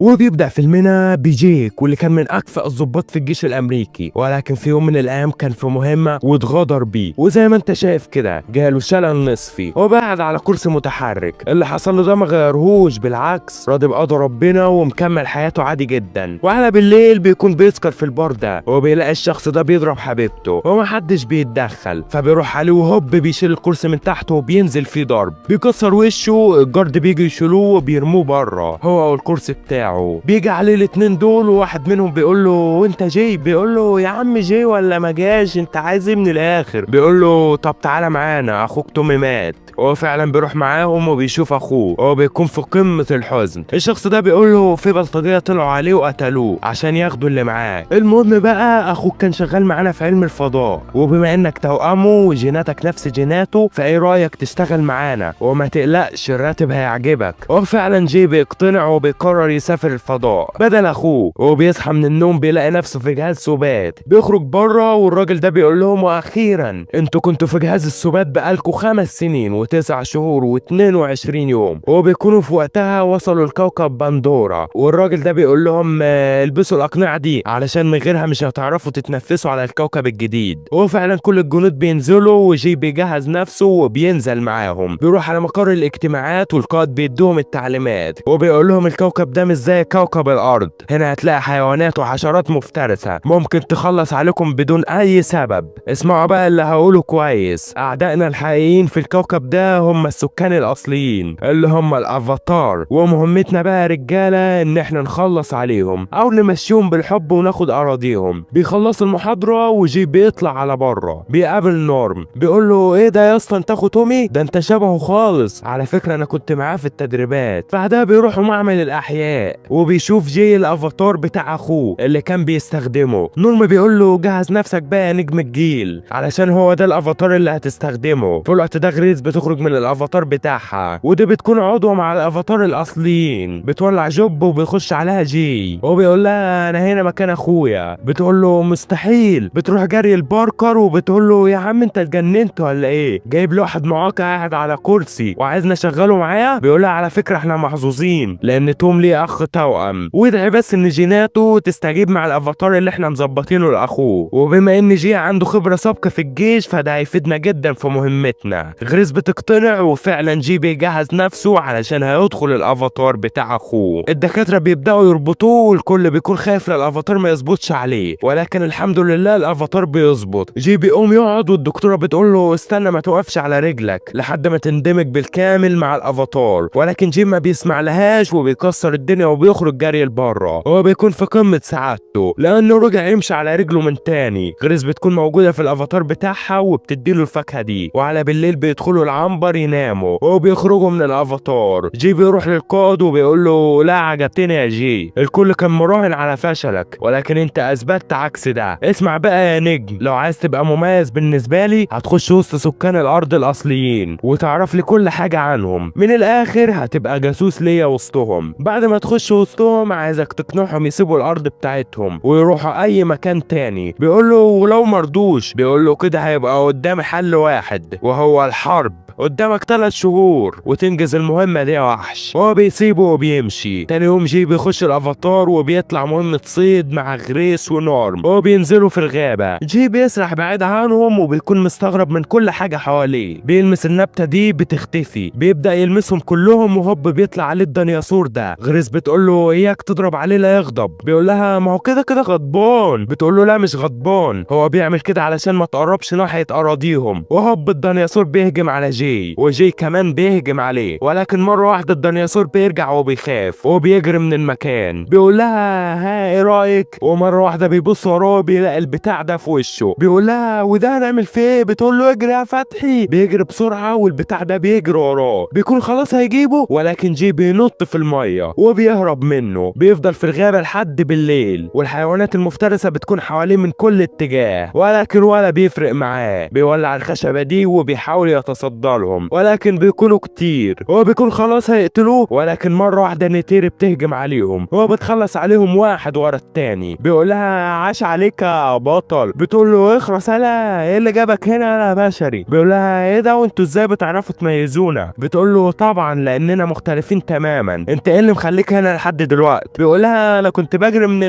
وبيبدأ فيلمنا بجيك واللي كان من أكفأ الضباط في الجيش الأمريكي، ولكن في يوم من الأيام كان في مهمة واتغدر بيه، وزي ما انت شايف كده جاله شلل نصفي وبعد على كرسي متحرك. اللي حصل له ده ما غيرهوش، بالعكس راضي بقضاء ربنا ومكمل حياته عادي جدا. وعلى بالليل بيكون بيسكر في البار ده وبيلاقي الشخص ده بيضرب حبيبته ومحدش بيتدخل، فبيروح عليه وهوب بيشيل الكرسي من تحته وبينزل فيه ضرب، بيكسر وشه، ال guard بيجي يشيلوه وبيرموه بره هو والكرسي بتاعه. بيجي عليه الاتنين دول وواحد منهم بيقول له وانت جاي؟ بيقول له يا عم جاي ولا ما جاش، انت عايز ايه من الاخر؟ بيقول له طب تعالى معانا، اخوك تومي مات. هو فعلا بيروح معاهم وبيشوف اخوه، هو بيكون في قمة الحزن. الشخص ده بيقول له في بلطجية طلعوا عليه وقتلوه عشان ياخدوا اللي معاه. المهم بقى اخوك كان شغال معانا في علم الفضاء، وبما انك توأمه وجيناتك نفس جيناته فايه رايك تشتغل معانا وما تقلقش الراتب هيعجبك. هو فعلا جي بيقتنع وبيقرر يسافر الفضاء بدل اخوه. وبيصحى من النوم بيلاقي نفسه في جهاز سبات، بيخرج بره والراجل ده بيقول لهم واخيرا انتوا كنتوا في جهاز السبات بقالكوا 5 سنين و9 شهور و22 يوم، وبيكونوا في وقتها وصلوا لكوكب باندورا. والراجل ده بيقول لهم البسوا الاقنعة دي علشان من غيرها مش هتعرفوا تتنفسوا على الكوكب الجديد. وفعلا كل الجنود بينزلوا وجي بيجهز نفسه وبينزل معاهم، بيروح على مقر الاجتماعات والقائد بيديهم التعليمات وبيقول لهم الكوكب ده مش زي كوكب الارض، هنا هتلاقي حيوانات وحشرات مفترسة ممكن تخلص عليكم بدون اي سبب. اسمعوا بقى اللي هقوله كويس، اعدائنا الحقيقيين في الكوكب ده هم السكان الاصليين اللي هم الافاتار، ومهمتنا بقى يا رجاله ان احنا نخلص عليهم او نمشيهم بالحب وناخد اراضيهم. بيخلصوا المحاضرة وجي بيطلع على بره، بيقابل نورم بيقول له ايه ده يا اسطى انت اخو تومي؟ ده انت شبهه خالص، على فكرة انا كنت معاه في التدريبات. بعدها بيروحوا معمل الاحياء وبيشوف جي الافاتار بتاع اخوه اللي كان بيستخدمه. نورم بيقول له جهز نفسك بقى يا نجم الجيل علشان هو ده الافاتار اللي هتستخدمه. في الوقت ده غريز بتخرج من الافاتار بتاعها، ودي بتكون عضوة مع الافاتار الاصليين، بتولع جوب وبيخش عليها جي وبيقول لها انا هنا مكان اخويا. بتقول له مستحيل، بتروح جري الباركر وبتقول له يا عم انت اتجننت ولا ايه؟ جايب لي واحد معاق قاعد على كرسي وعايزنا اشغله معايا؟ بيقول لها على فكرة احنا محظوظين لان توم ليه اخ توأم، وادعي بس ان جيناته تستجيب مع الافاتار اللي احنا مظبطينه لاخوه، وبما ان جي عنده خبره سابقه في الجيش فده هيفيدنا جدا في مهمتنا. غريز بتقتنع وفعلا جي بيجهز نفسه علشان هيدخل الافاتار بتاع اخوه. الدكاترة بيبداوا يربطوه والكل بيكون خايف للافاتار ما يظبطش عليه، ولكن الحمد لله الافاتار بيظبط. جي بيقوم يقعد والدكتورة بتقول له استنى ما توقفش على رجلك لحد ما تندمج بالكامل مع الافاتار، ولكن جي ما بيسمع لهاش وبيكسر الدنيا وبيخرج جري لبره. هو بيكون في قمة سعادته لانه رجع يمشي على رجله من تاني. غريز بتكون موجودة في الافاتار بتاعها وبتديله الفاكهة دي، وعلى بالليل بيدخلوا العنبر يناموا وبيخرجوا من الافاتار. جي بيروح للقائد وبيقول له لا عجبتني يا جي، الكل كان مراهن على فشلك ولكن انت اثبتت عكس ده. اسمع بقى يا نجم، لو عايز تبقى مميز بالنسبة لي هتخش وسط سكان الارض الاصليين وتعرف لي كل حاجة عنهم، من الاخر هتبقى جاسوس ليا وسطهم. بعد ما تخش وسطهم عايزك تقنعهم يسيبوا الارض بتاعتهم ويروحوا اي مكان تاني. بيقول له ولو مرضوش؟ بيقول له كده هيبقى قدامي حل واحد وهو الحرب، قدامك 3 شهور وتنجز المهمة دي يا وحش. هو بيسيبه وبيمشي. تاني يوم جي بيخش الافاتار وبيطلع مهمة صيد مع غريس ونورم وبينزلوا في الغابة. جي بيسرح بعيد عنهم وبيكون مستغرب من كل حاجة حواليه، بيلمس النبتة دي بتختفي، بيبدأ يلمسهم كلهم وهوب بيطلع عليه الديناصور ده. غريس بتقول له اياك تضرب عليه لا يغضب، بيقول لها ما هو كده كده غضبان، بتقول له لا مش غضبان، هو بيعمل كده علشان ما تقربش ناحية اراضيهم. وهوب الديناصور بيهجم على جي وجي كمان بيهجم عليه، ولكن مرة واحدة الديناصور بيرجع وبيخاف وبيجري من المكان. بيقول لها ها ايه رايك؟ ومرة واحدة بيبص وراه بيلاقي البتاع ده في وشه، بيقول لها وده هنعمل فيه ايه؟ بتقول له اجري يا فتحي. بيجري بسرعة والبتاع ده بيجري وراه، بيكون خلاص هيجيبه، ولكن جي بينط في المية وبيهرب منه. بيفضل في الغابة لحد بالليل والحيوانات المفترسة بتكون حواليه من كل اتجاه، ولكن ولا بيفرق معاه، بيولع الخشبة دي وبيحاول يتصدى. لهم، ولكن بيكونوا كتير. هو بيكون خلاص هيقتلوه، ولكن مرة واحدة نيتيري بتهجم عليهم، هو بتخلص عليهم واحد ورا التاني. بيقول لها عاش عليك يا بطل. بتقول له اخرس انا، ايه اللي جابك هنا انا بشري؟ بيقول لها ايه ده وانتوا ازاي بتعرفوا تميزونا؟ بتقول له طبعا لاننا مختلفين تماما، انت ايه اللي مخليك هنا لحد دلوقتي؟ بيقول لها انا كنت بجري من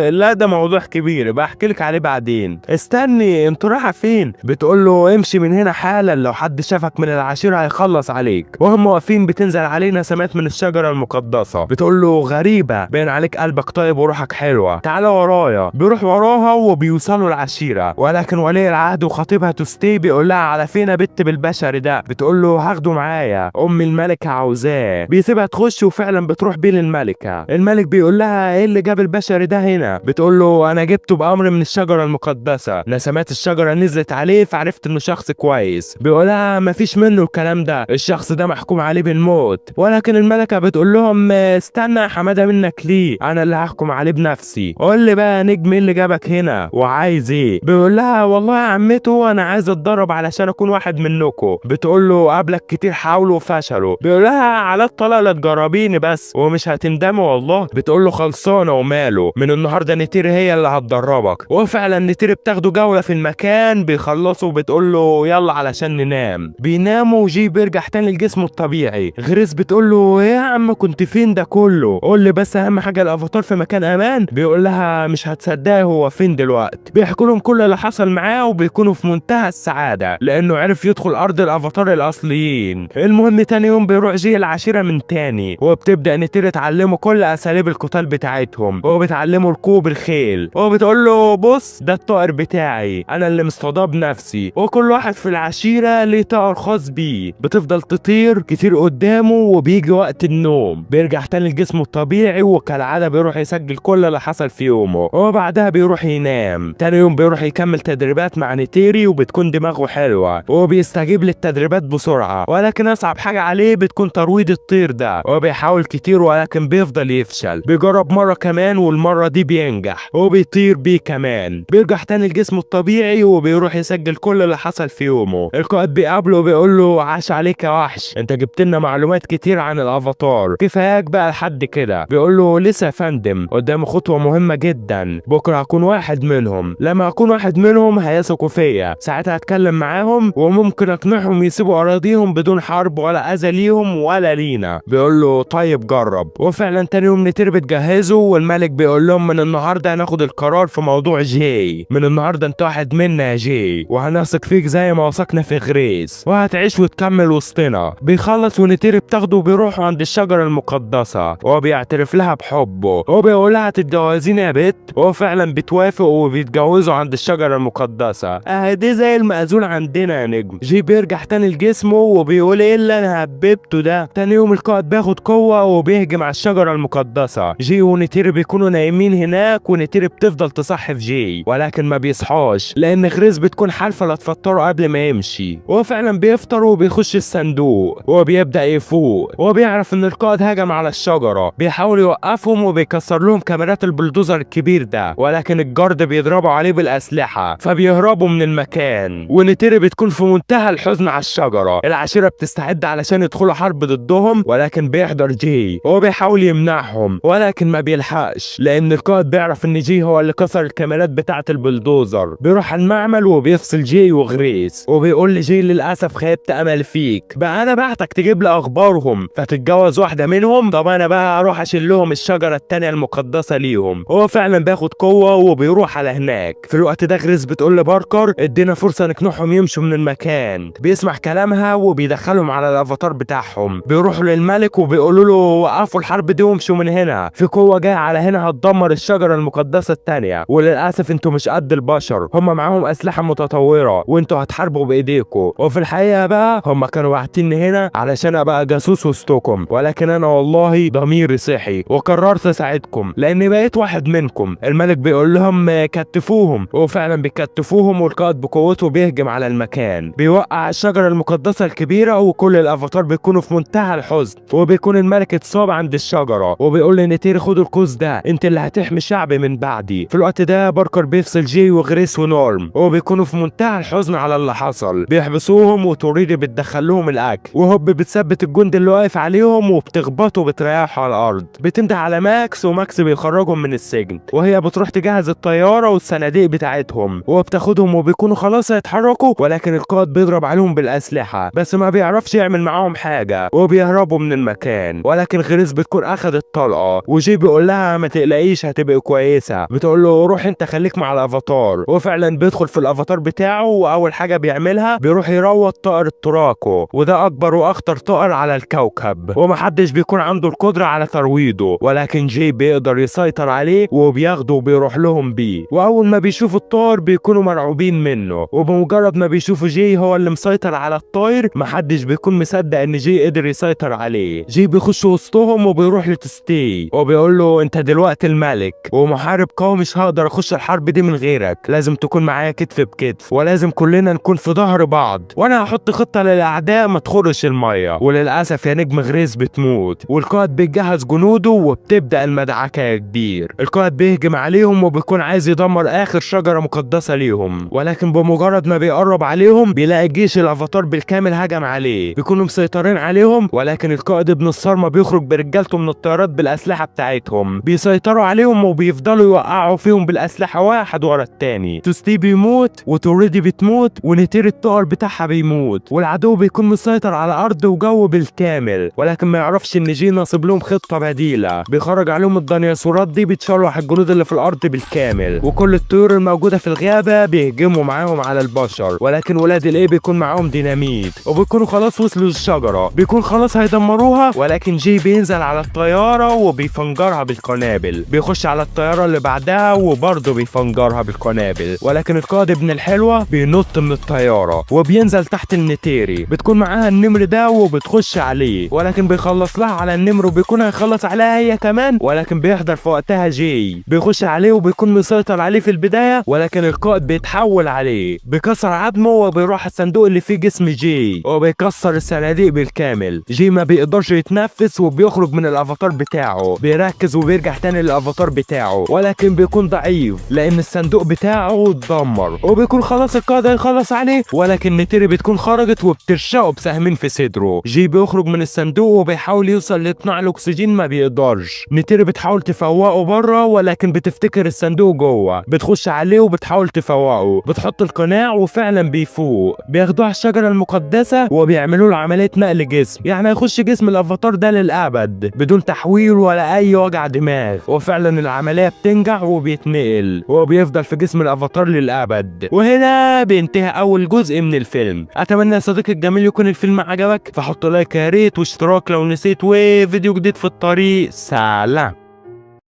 لا ده موضوع كبير بحكي لك عليه بعدين. استني انتوا رايحة فين؟ بتقول له امشي من هنا حالا، لو حد شافك من العشيرة هيخلص عليك. وهم واقفين بتنزل عليه نسمات من الشجرة المقدسة. بتقول له غريبة، باين عليك قلبك طيب وروحك حلوة، تعالى ورايا. بيروح وراها وبيوصلوا العشيرة، ولكن ولي العهد وخطيبها توستي بيقول لها على فين يا بت بالبشري ده؟ بتقول له هاخده معايا، ام الملكة عاوزاه. بيسيبها تخش وفعلا بتروح بيه للملكه. الملك بيقول لها ايه اللي جاب البشري ده هنا؟ بتقول له انا جبته بامر من الشجرة المقدسة، نسمات الشجرة نزلت عليه فعرفت انه شخص كويس. بيقول لها مفيش منه الكلام ده، الشخص ده محكوم عليه بالموت. ولكن الملكة بتقول لهم استنى يا حمادة منك ليه، انا اللي هحكم عليه بنفسي. قول لي بقى نجم ايه اللي جابك هنا وعايز ايه؟ بيقول لها والله يا عمته انا عايز اتدرب علشان اكون واحد منكم. بتقول له قبلك كتير حاولوا وفشلوا. بيقول لها على الطلاق لا تجربيني بس ومش هتندموا والله. بتقول له خلصانه وماله، من النهارده نتيري هي اللي هتدربك. وفعلا نتيري بتاخده جولة في المكان، بيخلصوا بتقول له يلا علشان ننام. بيناموا وجي بيرجع تاني لجسمه الطبيعي. غريس بتقول له يا عم كنت فين ده كله؟ قول لي بس اهم حاجة الافاتار في مكان امان. بيقول لها مش هتصدقي هو فين دلوقتي. بيحكوا لهم كل اللي حصل معاه وبيكونوا في منتهى السعادة لانه عرف يدخل ارض الافاتار الاصليين. المهم تاني يوم بيروح جي العشيرة من تاني، وبتبدا نتيري تعلمه كل اساليب القتال بتاعتهم، وبتعلمه ركوب الخيل، وبتقول له بص ده الطائر بتاعي انا اللي مصطاداه بنفسي، وكل واحد في العشيرة ليه طائر خاص بيه. بتفضل تطير كتير قدامه، وبيجي وقت النوم بيرجع تاني لجسمه الطبيعي، وكالعادة بيروح يسجل كل اللي حصل في يومه، وبعدها بيروح ينام. تاني يوم بيروح يكمل تدريبات مع نتيري، وبتكون دماغه حلوة وبيستجيب للتدريبات بسرعة، ولكن اصعب حاجة عليه بتكون ترويض الطير ده، وبيحاول كتير ولكن بيفضل يفشل. بيجرب مرة كمان والمرة دي بينجح وبيطير بيه كمان. بيرجع تاني لجسمه الطبيعي وبيروح يسجل كل اللي حصل في يومه. القائد بيقابله وبيقول له عاش عليك يا وحش، انت جبت لنا معلومات كتير عن الافاتار، كفاياك بقى لحد كده. بيقول له لسه يا فندم قدامي خطوة مهمة جدا، بكره هكون واحد منهم، لما اكون واحد منهم هيثقوا فيا، ساعتها هتكلم معاهم وممكن اقنعهم يسيبوا اراضيهم بدون حرب ولا اذى ليهم ولا لينا. بيقول له طيب جرب. وفعلا تاني يوم نتيري بتجهزه، والملك بيقول لهم من النهارده هناخد القرار في موضوع جاي، من النهارده انت واحد منا يا جاي، وهنثق فيك زي ما وثقنا في غريس، وهتعيش وتكمل وسطنا. بيخلص ونتيري بتاخده وبيروحوا عند الشجرة المقدسة، وبيعترف لها بحبه وبيقول لها تتجوزيني يا بت، وفعلا بتوافق وبيتجوزوا عند الشجرة المقدسة. اهي زي المأذون عندنا يا نجم. جي بيرجع تاني لجسمه وبيقول ايه اللي انا هببته ده. تاني يوم القائد بياخد قوة وبيهجم على الشجرة المقدسة. جي ونتيري بيكونوا نايمين هناك، ونتيري بتفضل تصحي في جي ولكن ما بيصحاش لان غريس بتكون حالفه لا تفطره قبل ما يمشي. وفعلا بيفطر وبيخش الصندوق وبيبدا يفوق، وبيعرف ان القائد هجم على الشجرة. بيحاول يوقفهم وبيكسر لهم كاميرات البلدوزر الكبير ده، ولكن ال guard بيضربوا عليه بالاسلحة فبيهربوا من المكان. ونتيري بتكون في منتهى الحزن على الشجرة. العشيرة بتستعد علشان يدخلوا حرب ضدهم، ولكن بيحضر جي وبيحاول يمنعهم ولكن ما بيلحقش لان القائد بيعرف ان جي هو اللي كسر الكاميرات بتاعه البلدوزر. بيروح على المعمل وبيفصل جي وغريس، وبيقول لجي للاسف خيبت امل فيك بقى، انا بعتك تجيب لي اخبارهم فتتجوز واحدة منهم، طب انا بقى اروح اشيل لهم الشجرة التانية المقدسة ليهم. هو فعلا بياخد قوة وبيروح على هناك. في الوقت ده غريس بتقول لباركر ادينا فرصة نقنعهم يمشوا من المكان. بيسمع كلامها وبيدخلهم على الافاتار بتاعهم. بيروحوا للملك وبيقولوا له وقفوا الحرب دي وامشوا من هنا، في قوة جاية على هنا هتدمر الشجرة المقدسة التانية، وللاسف انتوا مش قد البشر، هم معاهم اسلحة متطورة وانتوا هتحاربوا بايديكم. وفي الحقيقة بقى هم كانوا باعتيني هنا علشان ابقى جاسوس وسطكم، ولكن انا والله ضميري صحي وقررت اساعدكم لاني بقيت واحد منكم. الملك بيقول لهم كتفوهم، وفعلا بيكتفوهم، والقائد بقوته بيهجم على المكان، بيوقع الشجرة المقدسة الكبيرة وكل الافاتار بيكونوا في منتهى الحزن، وبيكون الملك اتصاب عند الشجرة وبيقول لنتيري خدوا القوس ده، انت اللي هتحمي شعبي من بعدي. في الوقت ده باركر بيفصل جي وغريس ونورم وبيكونوا في منتهى الحزن على اللي حصل، بيحبسوهم بيشوفوهم، وتوريدي بتدخل لهم الاكل، وهوب بتثبت الجندي اللي واقف عليهم وبتخبطه وبتريحه على الارض. بتنده على ماكس وماكس بيخرجهم من السجن، وهي بتروح تجهز الطيارة والصناديق بتاعتهم وبتاخدهم، وبيكونوا خلاص هيتحركوا، ولكن القائد بيضرب عليهم بالاسلحة بس ما بيعرفش يعمل معاهم حاجة وبيهربوا من المكان. ولكن غريس بتكون اخدت طلقه، وجي بيقول لها ما تقلقيش هتبقي كويسة، بتقول له روح انت خليك مع الافاتار، وفعلا بيدخل في الافاتار بتاعه، واول حاجة بيعملها بيروح يروض طائر التراكو، وده اكبر واخطر طائر على الكوكب، ومحدش بيكون عنده القدرة على ترويضه، ولكن جي بيقدر يسيطر عليه وبياخده وبيروح لهم بيه. واول ما بيشوفوا الطائر بيكونوا مرعوبين منه، وبمجرد ما بيشوفوا جي هو اللي مسيطر على الطائر محدش بيكون مصدق ان جي قدر يسيطر عليه. جي بيخش وسطهم وبيروح لتستي وبيقول له انت دلوقتي الملك ومحارب قوي، مش هقدر اخش الحرب دي من غيرك، لازم تكون معايا كتف بكتف، ولازم كلنا نكون في ظهر بعض، وانا هحط خطه للاعداء ما تخرش المية. وللاسف يا نجم غريس بتموت، والقائد بيجهز جنوده وبتبدا المدعكه يا كبير. القائد بيهجم عليهم وبيكون عايز يدمر اخر شجرة مقدسة ليهم، ولكن بمجرد ما بيقرب عليهم بيلاقي جيش الافاتار بالكامل هجم عليه، بيكونوا مسيطرين عليهم، ولكن القائد ابن الصرمه بيخرج برجالته من الطيارات بالاسلحة بتاعتهم، بيسيطروا عليهم وبيفضلوا يوقعوا فيهم بالاسلحة واحد ورا التاني. توستي بيموت، وتوريدي بتموت، ونتير الطائر بتاعها بيموت، والعدو بيكون مسيطر على ارض وجو بالكامل، ولكن ما يعرفش ان جي ناصب لهم خطه بديله، بيخرج عليهم الديناصورات دي بتشرح الجنود اللي في الارض بالكامل، وكل الطيور الموجودة في الغابة بيهجموا معاهم على البشر، ولكن ولاد الايه بيكون معاهم ديناميت، وبيكونوا خلاص وصلوا للشجره، بيكون خلاص هيدمروها، ولكن جي بينزل على الطيارة وبيفنجرها بالقنابل، بيخش على الطيارة اللي بعدها وبرضه بيفنجرها بالقنابل، ولكن القائد ابن الحلوة بينط من الطيارة وبينزل تحت النتيري، بتكون معاها النمر ده وبتخش عليه، ولكن بيخلص لها على النمر وبيكون هيخلص عليها هي كمان، ولكن بيحضر في وقتها جي، بيخش عليه وبيكون مسيطر عليه في البداية، ولكن القائد بيتحول عليه، بيكسر عظمه وبيروح الصندوق اللي فيه جسم جي وبيكسر الصناديق بالكامل. جي ما بيقدرش يتنفس وبيخرج من الافاتار بتاعه، بيركز وبيرجع تاني للافاتار بتاعه، ولكن بيكون ضعيف لان الصندوق بتاعه اتدمر، وبيكون خلاص القائد هيخلص عليه، ولكن نتيري بتكون خرجت وبترشقه بسهمين في صدره. جي بيخرج من الصندوق وبيحاول يوصل لقناع الاكسجين ما بيقدرش. نتيري بتحاول تفوقه بره، ولكن بتفتكر الصندوق جوه، بتخش عليه وبتحاول تفوقه، بتحط القناع وفعلا بيفوق. بياخدوه على الشجرة المقدسة وبيعملوا له عملية نقل جسم، يعني هيخش جسم الافاتار ده للابد بدون تحويل ولا اي وجع دماغ، وفعلا العملية بتنجح وبيتنقل وبيفضل في جسم الافاتار للابد. وهنا بينتهي اول جزء من الفيلم. اتمنى يا صديقي الجميل يكون الفيلم عجبك، فحط like يا ريت واشتراك لو نسيت، وفيديو جديد في الطريق. سلام.